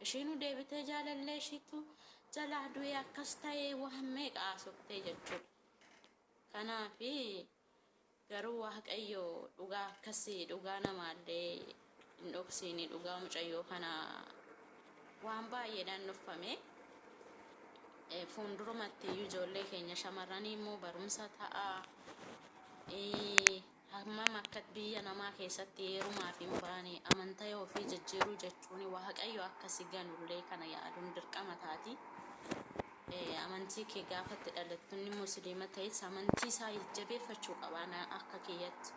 Ishiinuu deebitee jaalallee ishiitu jalaa du'ee akkas ta'ee waan meeqa haasoftee jechuudha. Kanaaf garuu Waaqayyo dhugaa akkasi dhugaa namaallee hin dhoksiini dhugaa mucayyoo kana waan baay'eedhaan dhuffame. Fuundurumatti iyyuu ijoollee keenya shamarranii immoo barumsa ta'a. Hammam akka biyya namaa keessatti heerumaaf hin baane amantaa ofii jijjiiruu jechuun Waaqayyo akka si ganullee kana yaaduun dirqama taati. Amantii kee gaafa itti dhalattu inni musliima ta'es amantii isaa jabeeffachuu qaba ana akka kiyyatti.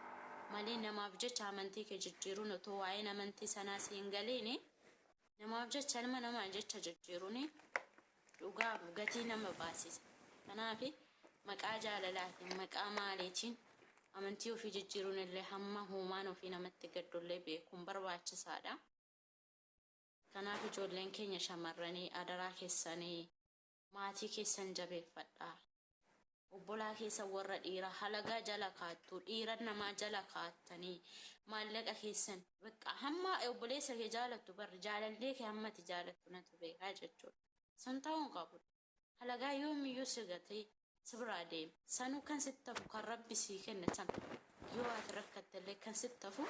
Malee namaaf jecha amantii kee jijjiiruun otoo waa'een amantii sanaa si hin galiini namaaf jecha ilma namaa jecha jijjiiruun dhugaa gatii nama baasisa. Kanaaf maqaa jaalalaatiin maqaa maaliitiin amantii ofii jijjiiruun illee hamma huumaan ofii namatti gaddullee beekuun barbaachisaadha. Kanaaf ijoolleen keenya shamarranii adaraa keessanii maatii keessan jabeeffadhaa. Obbolaa keessan warra dhiiraa halagaa jala kaattu, dhiira namaa jala kaattanii maallaqa keessan bakka hamma obboleessa kee jaalattu barri jaalallee kee hamma ati jaalattu natu beekaa jechuudha. Sun ta'uu hin qabu. Halagaa yoomiyyuu si gatee si biraa deema. Sanuu kan sitti hafu kan Rabbi sii kenne sana yoo ati rakkattellee kan sitti hafu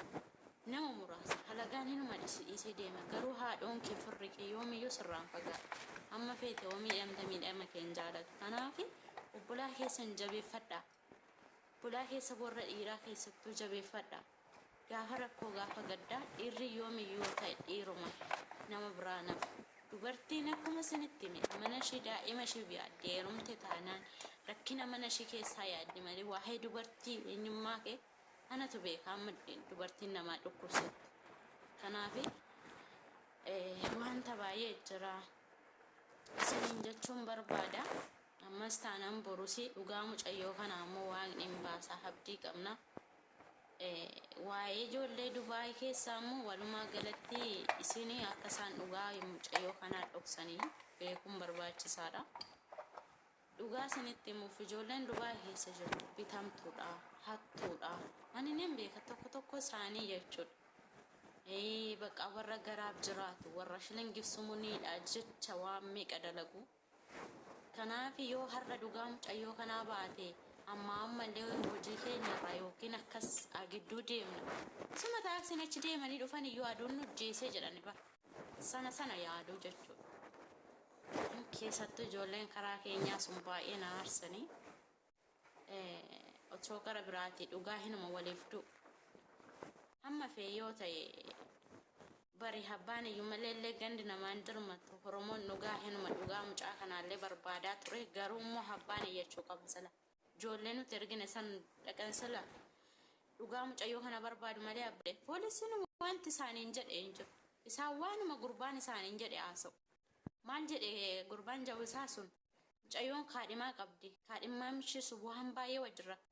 nama muraasa. Halagaan hinuma si dhiisee deema. Garuu haadhoon kee firri kee yoomiyyuu sirraa hin fagaatu. Hamma feete yoo miidhamte miidhama kee hin jaalatu. Kanaaf obbolaa keessan jabeeffadhaa. Obbolaa keessa warra dhiiraa keessattuu jabeeffadhaa. Gaafa rakkoo gaafa gaddaa dhiirri yoomiyyuu yoo ta'e dhiiruma nama biraa hin hafu. Dubartiin akkuma isinitti hime mana ishii daa'ima ishiif yaaddi heerumte taanaan rakkina mana ishii keessaa yaaddi malee waa'ee dubartii eenyummaa kee anatu beeka amma dubartiin namaa dhukkubsattu. Kanaaf wanta baay'ee jira isiniin jechuun barbaada. Ammas taanaan borusi dhugaa mucayyoo kanaa immoo waaqni hin baasa abdii qabna. Waa'ee ijoollee Dubaay keessaa immoo walumaa galatti isin akka isaan dhugaa mucayyoo kanaa dhoksanii beekuun barbaachisaadha. Dhugaa isinitti himuuf ijoolleen Dubaay keessa jirtu bitamtuudha, hattuudha. Ani nan beeka tokko tokko isaanii jechuudha. Bakka warra garaaf jiraatu, warra shilingif sumuniidha jecha waan meeqa dalagu. Kanaaf yoo har'a dhugaa mucayyoo kanaa baate ammaa ammallee hojii keenyarraa yookiin akkas gidduu deemna. Suma taaksiin achi deemanii dhufan iyyuu aduun nu ajjeesee jedhani bara. Sana sana yaaduu jechuudha. Keessattuu ijoolleen karaa keenyaa sun baay'ee na aarsanii. Otoo gara biraatii dhugaa hinuma waliif du'u. Hamma fee yoo ta'e bari abbaan iyyuu malee illee gandi namaan dirmatu Oromoon dhugaa hinuma dhugaa mucaa kanaallee barbaadaa ture garuu immoo abbaan iyyachuu qaba sila. Ijoollee nuti ergine san dhaqan sila dhugaa mucayyoo kana barbaadu malee abbee poolisiin wanti isaaniin jedhe hin jiru. Isaan waanuma gurbaan isaaniin jedhe haasa'u. Maal jedhe gurbaan jawwisaa sun mucayyoon kaadhimaa qabdi. Kaadhimaan ishee sun waan baay'ee wajjin rakkate.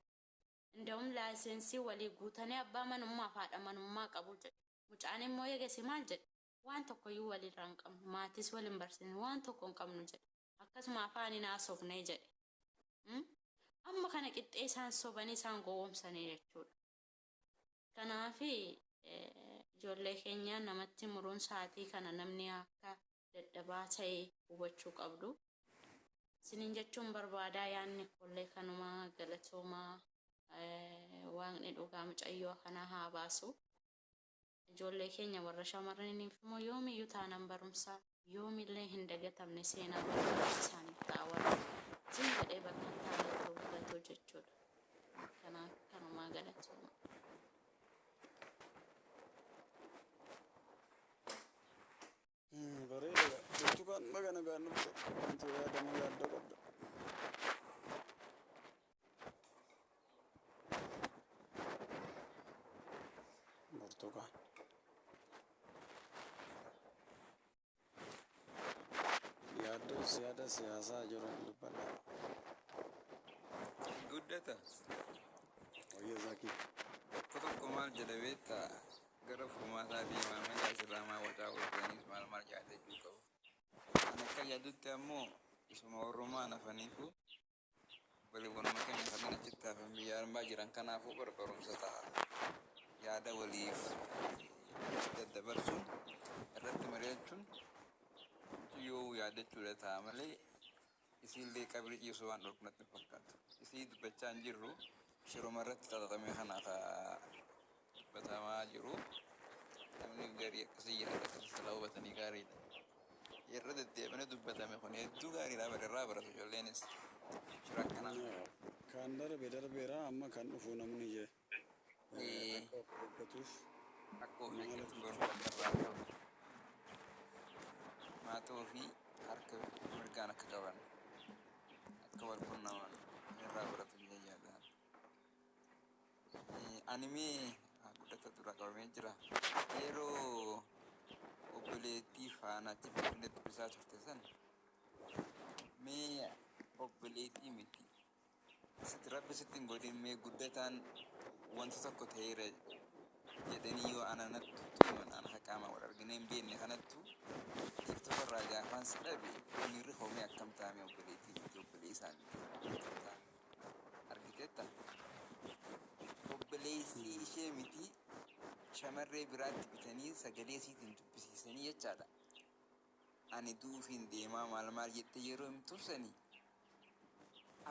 Inda'um laayisensii walii guutanii abbaa manummaa fi haadha manummaa qabu jedhe. Mucaan immoo eegasi maal jedhe? Waan tokkoyyuu walirraa hin qabnu. Maatiis wal hin barsiisne. Waan tokko hin qabnu jedhe. Akkasuma afaan hin haasofne jedhe. Amma kana qixxee isaan sobanii isaan gowwoomsanii jechuudha. Kanaaf ijoollee keenya namatti muruun sa'aatii kana namni akka dadhabaa ta'e hubachuu qabdu. Isiniin jechuun barbaadaa yaadni koollee kanuma galatoomaa waaqni dhugaa mucayyoo kanaa haa baasu. Ijoollee keenya warra shamarraniif immoo yoomiyyuu taanaan barumsa yoomillee hin dagatamne seenaa barumsa isaaniif ta'a warra isin jedhee bakka hin taanetti of gatu jechuudha. Kanaaf kanumaa galatooma. Bareeda. Burtukaan baga nagaan dhufte. Wanti yaadama yaaddoo qabda. Burtukaan. Yaaddoo siyaada siyaasaa jiru dubbadha. Guddata. Wayya Zakii. Tokko tokko maal jedha beektaa? Gara furmaataa deemaa malee asirraa maal wacaa ooltaniis maal maal yaadachuu qabu. Ani akka yaadutti ammoo isuma warrumaan hafaniifuu obboleewwanuma keenya kanneen achitti hafan biyya armbaa jiran kanaafuu bar barumsa ta'a. Yaada waliif daddabarsuun irratti mari'achuun yaadachuudha ta'a malee isiillee qabrii ciisuu waan dhorku natti hin fakkaatu. Isii dubbachaa hin jirru, shiruma irratti xaxamee kana dubbatamaa jiru. Namni garii akkasii yaada akkasii silaa hubatanii gaariidha. Irra deddeebiin dubbatame kun hedduu gaariidha, bara irraa baratu ijoolleenis shira akkanaa. Kan darbe darbeera, amma kan dhufu namni je akka of eeggatuuf Akka of mala eeggatu jechuudha. gorfama irraa qabu. Maatii ofii harka mirgaan akka qaban, akka wal quunnaman irraa baratu jedhee yaada. Ani mee guddata dura qabamee jira. Yeroo obboleettii faana achi Finfinnee dubbisaa turte san, mee obboleettii miti. Sitti rabbi sitti hin godhin, mee guddataan wanta tokko ta'eera jedhanii yoo ana natti himan, ana haqaama wal arginee hin beekne kanattu TikTok irraa gaafaan si dhabe miirri hoomee akkam taame? Obboleettii miti, obboleessaa miti, akkam taame argiteetta? Obboleessii ishee miti, shamarree biraatti bitanii sagalee isiitiin dubbisiisanii jechaadha. Ani duufiin deemaa maal maal jettee yeroo himtuuf sanii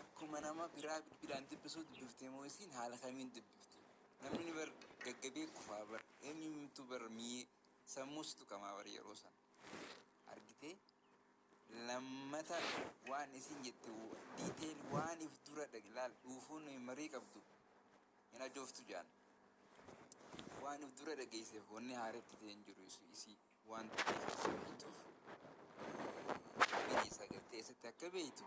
akkuma nama biraa bilbilaan dubbisuu dubbiftee moo isiin haala kamiin dubbiftu? Namni bar gaggabee kufaa bar, eenyumtu bar mii sammuus tuqamaa bar. Yeroo sana argitee lammata waan isin jette detail waan if dura laal dhuufuun marii qabdu hin ajooftu jaan. Waan if dura dhageesseef wanni haaretti ta'e hin jiru. Isii waan keessa beektuuf bineensa agartee eessatti akka beektu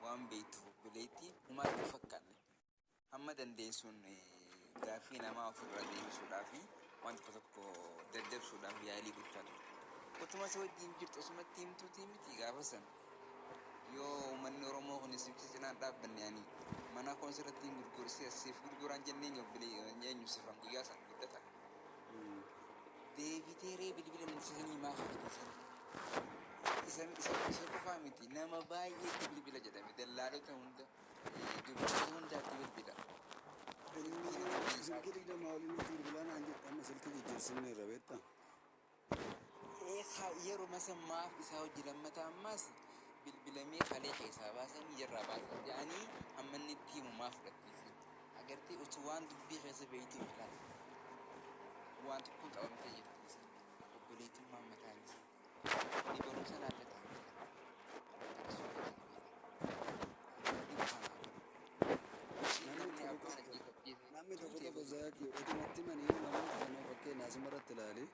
waan beektuuf obboleettii humaatti hin fakkaanne. Hamma dandeessuun gaaffii namaa ofirraa deebisuudhaa fi waan tokko tokko daddabsuudhaaf yaalii gochaa turte. Otuma si wajjin jirtu osumatti himtuutii miti gaafa san. Yoo uummanni Oromoo kun si cinaan dhaabbanne ani mana koon sirratti hin gurgursi siif gurguraan jenneen eenyu sifan guyyaa san guddata. Deebitee ree bilbila namticha maaf hafte? Isa qofaa miti, nama baay'eetti bilbila jedhame, dallaalota hunda, dubartoota hundaatti bilbila. Inni silkii 20 olii nuti bilbilaa naan jette, amma silkii jijjiirsinne irra beektaa? Yeroo san maaf isaa hojii lammataa ammaas bilbilamee kalee keessaa baasanii jarraa baasan jedhanii amma inni itti himu maaf fudhattiisi? Agartee, utuu waan dubbii keessa beektuuf ilaala. Waan tokkoon qabamtee jirti isiin. Obboleettummaan mataan isii. Inni barumsa laallataa Namni abbaan tokko namni tokko tokko zaakii otumatti manii namoota kana fakkeenya asumarratti ilaali.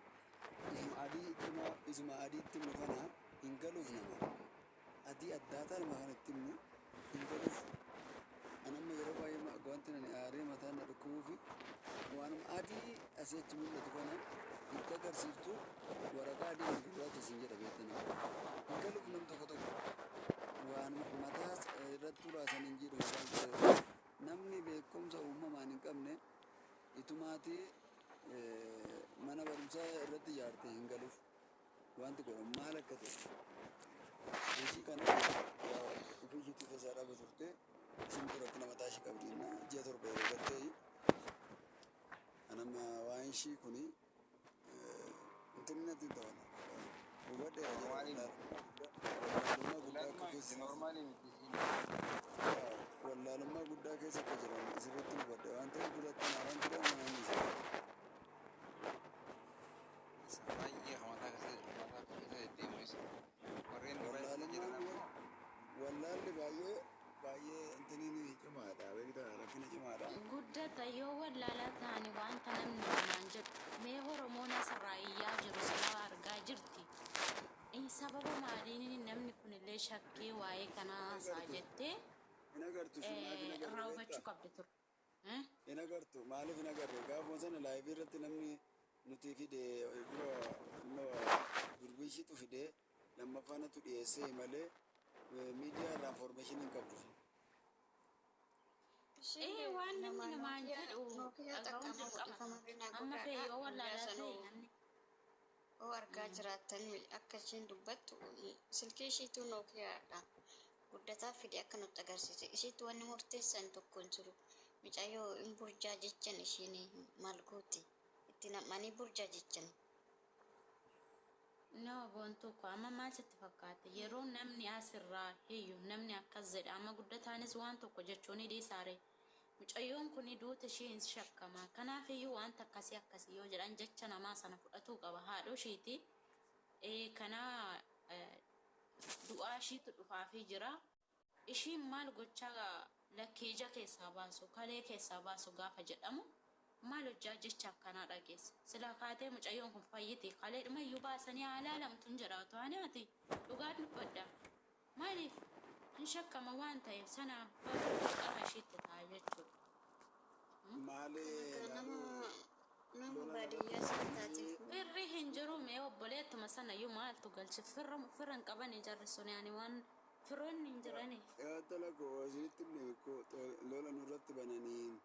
Isuma adii itti isuma adii itti himu kana hin galuuf, nama adii addaataa nama kana itti himu hin galuuf. Ani amma yeroo baay'ee wanti ani aaree mataan na dhukkubuu fi waanuma adii asii achi mul'atu kana itti agarsiiftu, waraqaa adii fi gurraacha isin jedha beektanii. Hin galuuf nam tokko tokko waanuma mataa irratti uraasan hin jedhu mataan. Namni beekumsa uumamaan hin qabne itumaatii mana barumsaa irratti ijaarte hin galuuf wanti godhamu maal akka ta'e. Ishii kana ofii ishiitti tasaa dhaba turte, isin rakkina mataa ishii qabdi. Ji'a 7 yeroo galtee anamma waa'een ishii kuni intinni natti hin ta'u, hubadheera jira wallaalummaa guddaa akka keessa Normaalii miti. Wallaalummaa guddaa keessa akka jiran asirratti hubadhe waan ta'eef duratti naaraan ture, amma namni isa. Isa baay'ee mataa keessa deddeemu isa. Warreen dura jiran ammoo Wallaalli baay'ee baay'ee intiniin cimaadha, beektaa, rakkina cimaadha. Guddata yoo wallaalaa ta'ani wanta namni namaan jedhu mee Oromoon asirraa iyyaa jiru silaa argaa jirti. Sababa maaliin namni kunillee shakkee waa'ee kanaa haasaa jettee Hin agartu ishii, maaf hin agarre irraa beektaa? hubachuu qabdi ture. Eh? Hin agartu, maaliif hin agarre? Gaafuma sana live irratti namni nuti fide dura durbii ishiitu fide, lammaffaa natu dhiyeessee malee miidiyaa irraa information hin qabdu. Ee, waan namni namaan jedhu Nookiyaa dhaga'uun xaqqama dirqama. godhifama. Amma fe'ee yoo wallaalaa ta'e namni Oo, argaa jiraatanii akka isheen dubbattu silkii ishiitu Nookiyaadha. Guddataa fide akka nutti agarsiise. Ishiitti wanni murteessan tokko hin jiru. Mucayyoo hin burjaa jechan, ishiin maal gooti? Itti nam'anii burjaa jechan. Nama boontuu koo, amma maal sitti fakkaate? Yeroo namni asirraa hiyyu, namni akkas jedha, amma guddataanis waan tokko jechuun ni dhiisaare. Mucayyoon kun duuta ishee hin shakkama. Kanaaf iyyuu wanta akkasii akkasii yoo jedhan jecha namaa sana fudhatuu qaba. Haadhoo ishiiti. Kana du'aa ishiitu dhufaafii jira. Ishiin maal gochaa lakkee ija keessaa baasu, kalee keessaa baasu gaafa jedhamu maal hojjaa jecha akkanaa dhageessa. Silaa kaatee mucayyoon kun fayyiti kaleedhuma iyyuu baasanii haa ilaalamtu hin jedhaatu. Ani ati dhugaan dubbadha. Maaliif hin shakkama waan ta'eef sana dirqama ishiitti ta'a jechuudha. Maali Nama laaluu nama lola baadiyyaa narratti sana bananii taateef. Firri hin jiru, mee obboleettuma sana iyyuu maaltu galche? Firra firra hin qabanii jarri sun, ani waan firoonni hin jiranii. Tola koo, isinitti himne lola nurratti bananii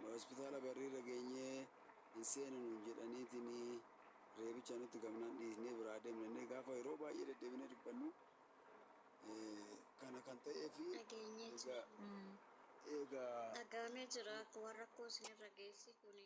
hospitaala barriirra geenyee hin seenu nuun jedhaniitiin reebicha nutti gamnaan dhiisnee biraa deemnee gaafa yeroo baay'ee deddeebinee dubbannu kana kan ta'ee fi Dhageenyee jira. egaa Dhagahamee jira waan rakkoo isinirra geessi kun.